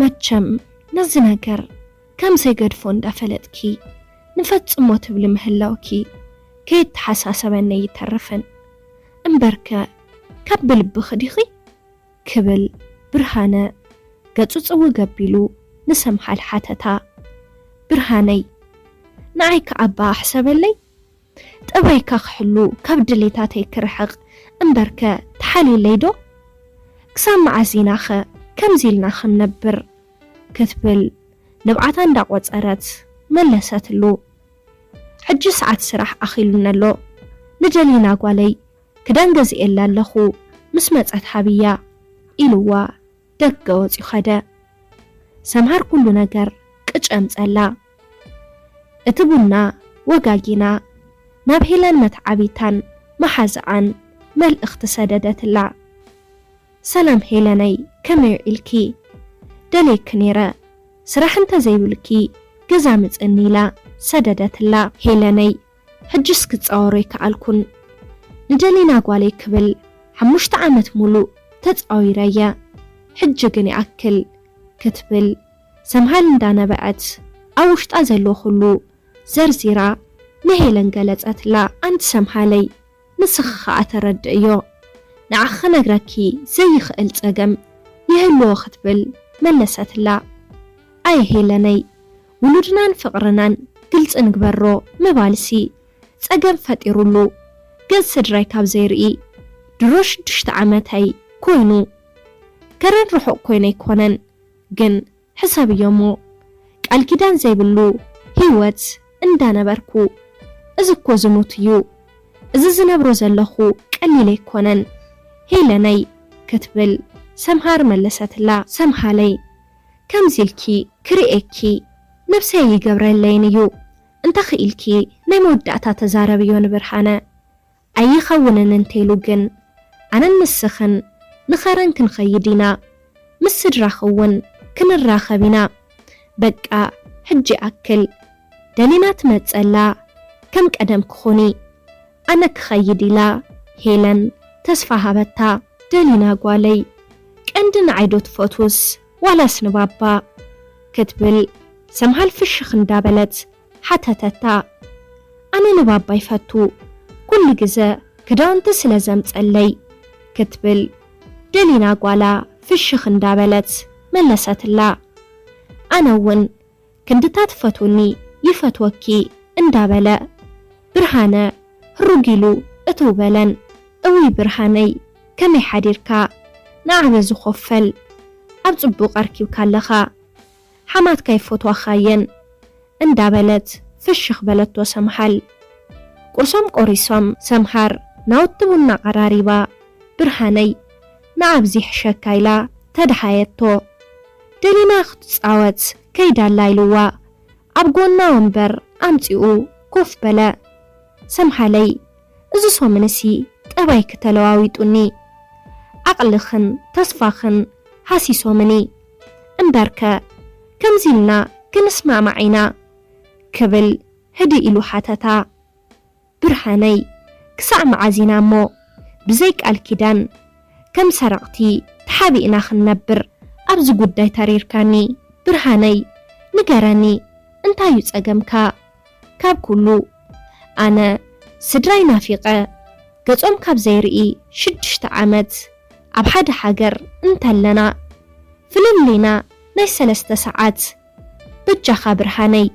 መቸም ነዚ ነገር ከም ዘይገድፎ እንዳፈለጥኪ ንፈጽሞ ትብሊ ምህላውኪ ከየተሓሳሰበኒ ኣይተርፍን። እምበርከ ካብ ብልብኺ ዲኺ? ክብል ብርሃነ ገጹ ጽውግ ኣቢሉ ንሰምሃል ሓተታ። ብርሃነይ፣ ንዓይ ከኣ እባ ሕሰበለይ። ጠባይካ ክሕሉ ካብ ድሌታተይ ክርሕቕ እምበርከ ተሓልየለይ ዶ? ክሳብ መዓዝ ኢናኸ ከምዚ ኢልና ክንነብር? ክትብል ንብዓታ እንዳቖጸረት መለሰትሉ። ሕጂ ሰዓት ስራሕ ኣኺሉኒ ኣሎ። ንደሊና ጓለይ ክዳን ገዚኤላ ኣለኹ፣ ምስ መጸት ሃብያ፣ ኢልዋ ደገ ወጺኡ ኸደ። ሰምሃር ኩሉ ነገር ቅጭ ኣምጸላ። እቲ ቡና ወጋጊና ናብ ሄለን መትዓቢታን መሓዝኣን መልእኽቲ ሰደደትላ። ሰላም ሄለነይ፣ ከመይ ውዒልኪ? ደልየኪ ነይረ፣ ስራሕ እንተዘይብልኪ ገዛ ምጽኒ ኢላ ሰደደትላ። ሄለነይ፣ ሕጅስ ክጻወሮ ኣይከኣልኩን። ንደሊና ጓለይ ክብል ሓሙሽተ ዓመት ሙሉእ ተጻዊረየ። ሕጂ ግን ይኣክል ክትብል ሰምሃል እንዳነበዐት ኣብ ውሽጣ ዘሎ ኩሉ ዘርዚራ ንሄለን ገለጸትላ። ኣንቲ ሰምሃለይ፣ ንስኺ ኸኣ ተረድእዮ። ንዓኺ ክነግረኪ ዘይኽእል ጸገም ይህልዎ ክትብል መለሰትላ። ኣየ ሄለነይ፣ ውሉድናን ፍቕርናን ግልጺ ንግበሮ ምባልሲ ጸገም ፈጢሩሉ። ገጽ ስድራይ ካብ ዘይርኢ ድሮ ሽዱሽተ ዓመተይ ኮይኑ። ከረን ርሑቕ ኮይኑ ኣይኮነን፣ ግን ሕሰብዮ እሞ፣ ቃል ኪዳን ዘይብሉ ህይወት እንዳነበርኩ፣ እዚ እኮ ዝሙት እዩ። እዚ ዝነብሮ ዘለኹ ቀሊል ኣይኮነን ሄለነይ፣ ክትብል ሰምሃር መለሰትላ። ሰምሃለይ፣ ከምዚ ኢልኪ ክርእየኪ ነብሰይ ኣይገብረለይን እዩ። እንተኽኢልኪ ናይ መወዳእታ ተዛረብዮ ንብርሃነ። ኣይኸውንን እንተኢሉ ግን፣ ኣነን ንስኽን ንኸረን ክንኸይድ ኢና። ምስ ስድራኺ እውን ክንራኸብ ኢና። በቃ፣ ሕጂ ይኣክል። ደሊና ትመጸላ፣ ከም ቀደምኪ ኩኒ። ኣነ ክኸይድ ኢላ ሄለን ተስፋ ሃበታ። ደሊና ጓለይ፣ ቀንዲ ንዓይ ዶ ትፈትውስ ዋላስ ንባባ? ክትብል ሰምሃል ፍሽኽ እንዳበለት ሓተተታ። ኣነ ንባባ ይፈቱ፣ ኩሉ ግዘ ክዳውንቲ ስለ ዘምጸለይ፣ ክትብል ደሊና ጓላ ፍሽኽ እንዳበለት መለሰትላ። ኣነ እውን ክንድታ ትፈትውኒ ይፈትወኪ እንዳበለ ብርሃነ ህሩግ ኢሉ እትው በለን። እውይ ብርሃነይ፣ ከመይ ሓዲርካ? ንዓበ ዝኾፈል ኣብ ጽቡቕ ኣርኪብካ ኣለኻ። ሓማትካ ይፈትዋኻ እየን እንዳበለት ፍሽኽ በለቶ ሰምሃል። ቁርሶም ቆሪሶም ሰምሃር ናውቲ ቡና ኣቐራሪባ ብርሃነይ ንዓብ ዝይሕሸካ ኢላ ተደሃየቶ። ደሊና ክትጻወት ከይዳ ኣላ ኢልዋ ኣብ ጎና ወንበር ኣምጺኡ ኮፍ በለ። ሰምሃለይ፣ እዚ ሶምንሲ ጠባይኪ ተለዋዊጡኒ። ዓቕልኽን ተስፋኽን ሃሲሶምኒ። እምበርከ ከምዚ ኢልና ክንስማማዕ ኢና? ክብል ህድእ ኢሉ ሓተታ። ብርሃነይ፣ ክሳዕ መዓዝ ኢና እሞ ብዘይ ቃል ኪዳን ከም ሰረቕቲ ተሓቢእና ክንነብር? ኣብዚ ጉዳይ ተሪርካኒ። ብርሃነይ፣ ንገረኒ፣ እንታይ እዩ ጸገምካ? ካብ ኩሉ፣ ኣነ ስድራይ ናፊቐ፣ ገጾም ካብ ዘይርኢ ሽዱሽተ ዓመት ኣብ ሓደ ሃገር እንተለና፣ ፍልልይና ናይ ሰለስተ ሰዓት። በጃኻ ብርሃነይ፣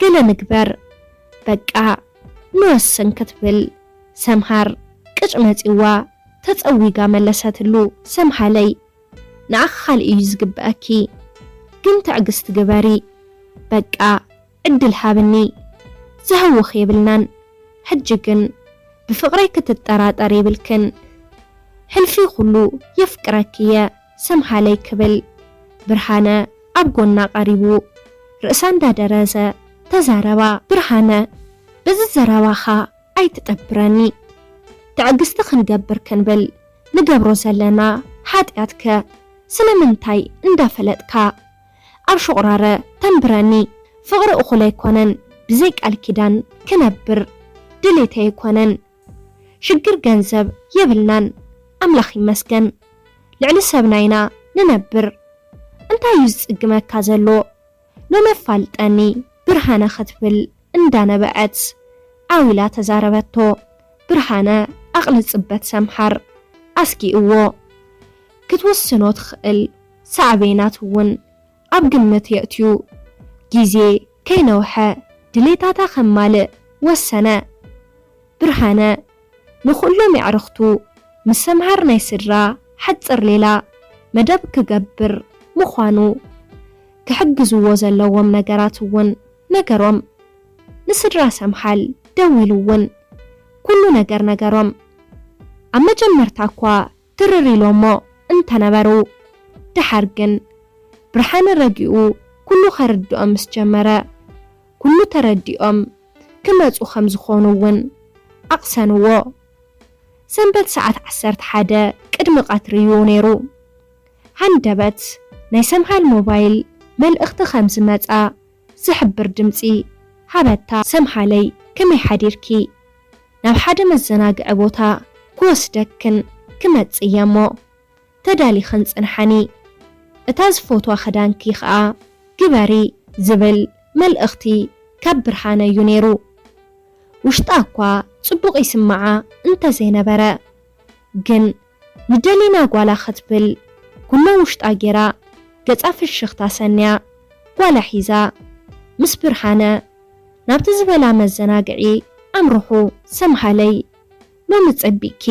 ገለ ንግበር፣ በቃ ንወስን ክትብል ሰምሃር ቅጭ መጺዋ ተጸዊጋ መለሰትሉ። ሰምሃለይ፣ ንዓኺ ካልእ እዩ ዝግበኣኪ፣ ግን ትዕግስቲ ግበሪ። በቃ ዕድል ሃብኒ። ዘህውኽ የብልናን። ሕጂ ግን ብፍቕረይ ክትጠራጠር የብልክን። ሕልፊ ኩሉ የፍቅረኪ እየ ሰምሃለይ ክብል ብርሃነ ኣብ ጎና ቀሪቡ ርእሳ እንዳደረዘ ተዛረባ። ብርሃነ፣ በዚ ዘረባኻ ኣይትጠብረኒ። ትዕግስቲ ክንገብር ክንብል ንገብሮ ዘለና ሓጢኣትከ ስለምንታይ እንዳፈለጥካ ኣብ ሸቑራረ ተንብረኒ? ፍቕሪ እኹል ኣይኮነን፣ ብዘይ ቃል ኪዳን ክነብር ድሌተይ ኣይኮነን። ሽግር ገንዘብ የብልናን፣ ኣምላኽ ይመስገን። ልዕሊ ሰብና ኢና ንነብር። እንተ እንታይ እዩ ዝጽግመካ ዘሎ? ሎሚ ኣፋልጠኒ ብርሃነ ክትብል እንዳነበዐት ዓው ኢላ ተዛረበቶ። ብርሃነ ዓቕሊ ጽበት ሰምሃር ኣስጊእዎ። ክትውስኖ ትኽእል ሳዕቤናት እውን ኣብ ግምት የእትዩ። ግዜ ከይነውሐ ድሌታታ ከማልእ ወሰነ። ብርሃነ ንኹሎም የዕርኽቱ ምስ ሰምሃር ናይ ስድራ ሓጽር ሌላ መደብ ክገብር ምዃኑ ክሕግዝዎ ዘለዎም ነገራት እውን ነገሮም። ንስድራ ሰምሃል ደዊሉ እውን ኩሉ ነገር ነገሮም። ኣብ መጀመርታ እኳ ትርር ኢሎሞ እንተነበሩ፣ ደሓር ግን ብርሃነ ረጊኡ ኩሉ ከርድኦም ምስ ጀመረ፣ ኩሉ ተረዲኦም ክመጹ ከም ዝኾኑ እውን ኣቕሰንዎ። ሰንበት ሰዓት ዓሰርተ ሓደ ቅድሚ ቀትሪ እዩ ነይሩ። ሃንደበት ናይ ሰምሃል ሞባይል መልእኽቲ ከም ዝመጻ ዝሕብር ድምጺ ሃበታ። ሰምሃለይ፣ ከመይ ሓዲርኪ? ናብ ሓደ መዘናግዒ ቦታ ክወስደክን ክመጽእ እየ እሞ ተዳሊኽን ጽንሓኒ። እታ ዝፈትዋ ክዳንኪ ኸኣ ግበሪ ዝብል መልእኽቲ ካብ ብርሃነ እዩ ነይሩ። ውሽጣ እኳ ጽቡቕ ይስምዓ እንተዘይነበረ፣ ግን ንደሊና ጓላ ክትብል ኩሎ ውሽጣ ጌራ ገጻ ፍሽኽታ ሰንያ ጓላ ሒዛ ምስ ብርሃነ ናብቲ ዝበላ መዘናግዒ ኣምርሑ። ሰምሃለይ፣ ሎሚ ጸቢቕኪ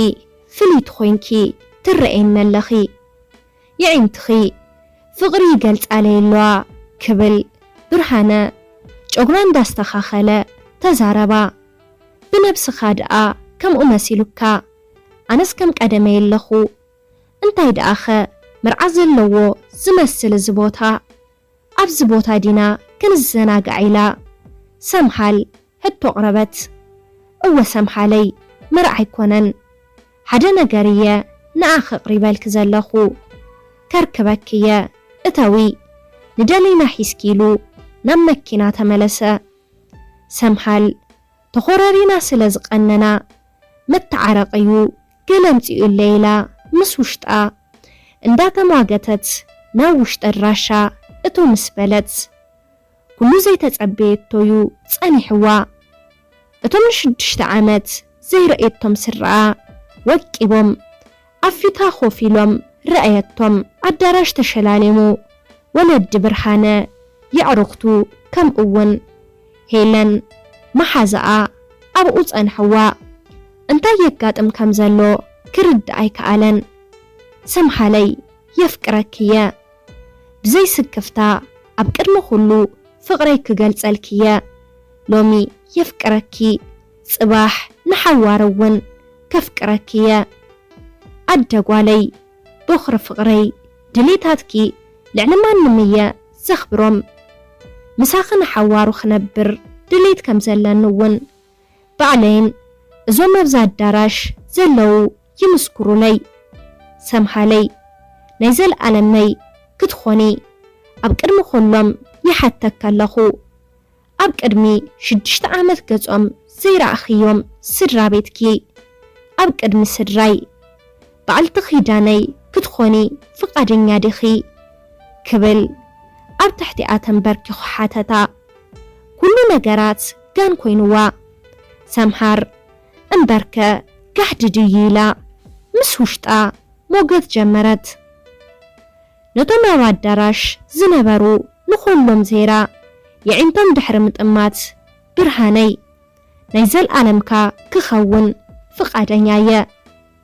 ፍልይቲ ኮይንኪ ትረኤኒ ኣለኺ። የዒንትኺ ፍቕሪ ይገልጻለይ ኣለዋ ክብል ብርሃነ ጨጉራ እንዳስተኻኸለ ተዛረባ። ብነብስኻ ደኣ ከምኡ መሲሉካ? ኣነስ ከም ቀደመይ ኣለኹ። እንታይ ደኣኸ መርዓ ዘለዎ ዝመስል እዚ ቦታ? ኣብዚ ቦታ ዲና ክንዘናጋዕ ኢላ ሰምሃል ሕቶ ኣቕረበት። እወ ሰምሃለይ፣ መርዓ ኣይኮነን፣ ሓደ ነገር እየ ንኣኺ ኣቕሪበልኪ ዘለኹ። ከርክበኪ እየ፣ እተዊ፣ ንደሊና ሒዝኪ ኢሉ ናብ መኪና ተመለሰ። ሰምሃል ተኾራሪና ስለ ዝቐነና፣ መተዓረቒ እዩ፣ ገለ ኣምጺኡለይ ኢላ ምስ ውሽጣ እንዳተሟገተት ናብ ውሽጢ ኣድራሻ እቶ ምስ በለት፣ ኩሉ ዘይተጸበየቶ እዩ ጸኒሕዋ። እቶም ንሽዱሽተ ዓመት ዘይረኣየቶም ስድራኣ ወቂቦም ኣብ ፊታ ኮፍ ኢሎም ረኣየቶም። ኣዳራሽ ተሸላሊሙ። ወለዲ ብርሃነ፣ የዕሩኽቱ፣ ከምኡ እውን ሄለን መሓዛኣ ኣብኡ ጸንሕዋ። እንታይ የጋጥም ከም ዘሎ ክርዳእ ኣይከኣለን። ሰምሃለይ፣ የፍቅረኪ እየ። ብዘይ ስክፍታ ኣብ ቅድሚ ኩሉ ፍቕረይ ክገልጸልኪ እየ። ሎሚ የፍቅረኪ፣ ጽባሕ ንሓዋር እውን ከፍቅረኪ እየ። ኣደ ጓለይ፣ ቦኽሪ ፍቕረይ፣ ድሌታትኪ ልዕሊ ማንም እየ ዘኽብሮም። ምሳኺ ንሓዋሩ ክነብር ድሌት ከም ዘለኒ እውን ባዕለይን እዞም ኣብዚ ኣዳራሽ ዘለዉ ይምስክሩለይ። ሰምሃለይ፣ ናይ ዘለኣለመይ ክትኾኒ ኣብ ቅድሚ ኩሎም ይሓተኪ ኣለኹ። ኣብ ቅድሚ ሽዱሽተ ዓመት ገጾም ዘይረኣኽዮም ስድራ ቤትኪ፣ ኣብ ቅድሚ ስድራይ፣ በዓልቲ ኪዳነይ ክትኾኒ ፍቓደኛ ዲኺ? ክብል ኣብ ትሕቲኣ ተንበርኪኹ ሓተታ። ኩሉ ነገራት ጋን ኮይንዋ። ሰምሃር እምበርከ ጋሕዲ ድዩ ኢላ ምስ ውሽጣ ሞገት ጀመረት። ነቶም ኣብ ኣዳራሽ ዝነበሩ ንኹሎም ዜራ የዒንቶም ድሕሪ ምጥማት፣ ብርሃነይ፣ ናይ ዘልኣለምካ ክኸውን ፍቓደኛ እየ፣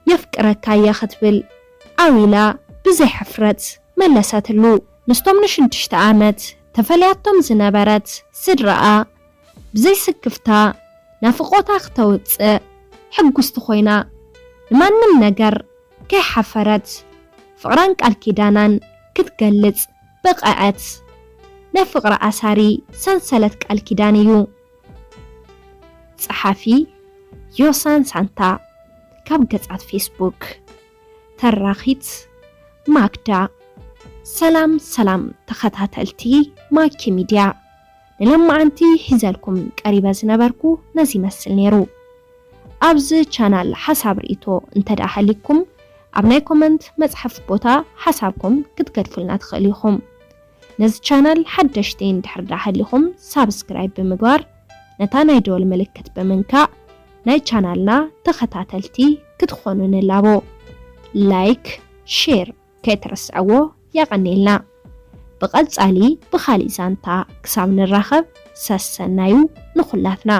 የፍቅረካ እየ ክትብል ዓው ኢላ ብዘይ ሕፍረት መለሰትሉ። ምስቶም ንሽዱሽተ ዓመት ተፈልያቶም ዝነበረት ስድራኣ ብዘይ ስክፍታ ናፍቖታ ክተውጽእ ሕጉስቲ ኮይና፣ ንማንም ነገር ከይሓፈረት ፍቕራን ቃል ኪዳናን ክትገልጽ በቐዐት። ናይ ፍቕሪ ኣሳሪ ሰንሰለት ቃል ኪዳን እዩ። ጸሓፊ ዮሳን ሳንታ፣ ካብ ገጻት ፌስቡክ። ተራኺት ማክዳ። ሰላም ሰላም ተኸታተልቲ ማኪ ሚድያ፣ ንሎማዓንቲ ሒዘልኩም ቀሪበ ዝነበርኩ ነዚ ይመስል ነይሩ። ኣብዚ ቻናል ሓሳብ ርኢቶ እንተ ደኣ ሃሊኩም፣ ኣብ ናይ ኮመንት መጽሓፍ ቦታ ሓሳብኩም ክትገድፉልና ትኽእሉ ኢኹም። ነዚ ቻናል ሓደሽቲ እንድሕር ዳኣ ሃሊኹም ሳብስክራይብ ብምግባር ነታ ናይ ደወል ምልክት ብምንካእ ናይ ቻናልና ተኸታተልቲ ክትኾኑ ንላቦ። ላይክ፣ ሼር ከይትርስዕዎ። የቐኔልና። ብቐጻሊ ብኻሊእ ዛንታ ክሳብ ንራኸብ ሰሰናዩ ንኹላትና።